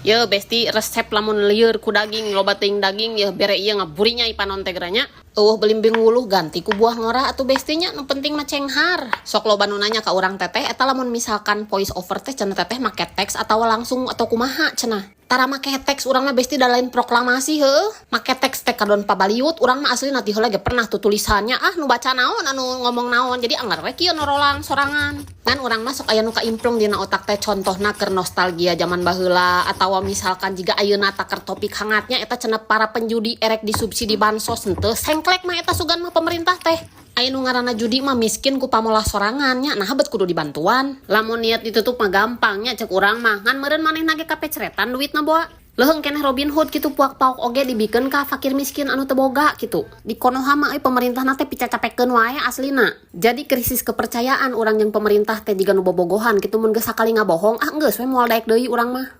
Ye besti, resep lamun lieur ku daging, loba teuing daging ya bere ieu ngaburinyai panon teh nya. Euweuh belimbing wuluh, ganti ku buah ngora atuh bestinya, nu penting mah cenghar. Sok loba nu nanya ka urang, "Teteh, eta lamun misalkan voice over teh cenah teteh make teks atau langsung atau kumaha cenah?" Tara make teks urang mah, besti, da lain proklamasi heuh. Make teks teh kadon pabaliut urang mah asli. Nanti heula ge pernah tuh tulisannya, ah, nu baca naon, anu ngomong naon, jadi anggar we kieu norolang sorangan. Kan urang mah sok aya nu kaimplung dina otak teh, contohna keur nostalgia zaman baheula atawa misalkan jika ayeuna taker topik hangatnya eta cenah para penjudi erek disubsidi bansos. Henteu sengklek mah eta sugan mah pemerintah teh. Aya nu ngaranna judi mah miskin ku pamolah sorangan nya, nah bet kudu dibantuan. Lamun niat ditutup mah gampangnya cek urang mah, ngan meureun manehna ge kapecretan duitna boa. Leuheung keneh Robin Hood gitu, puak paok oge dibikeun ka fakir miskin anu teu boga gitu. Di Konoha mah euy, pemerintah teh picacapekeun wae aslina. Jadi krisis kepercayaan urang jeung pemerintah teh jiga nu bobogohan gitu, mun geus sakali ngabohong, ah, geus we moal daek deui urang mah.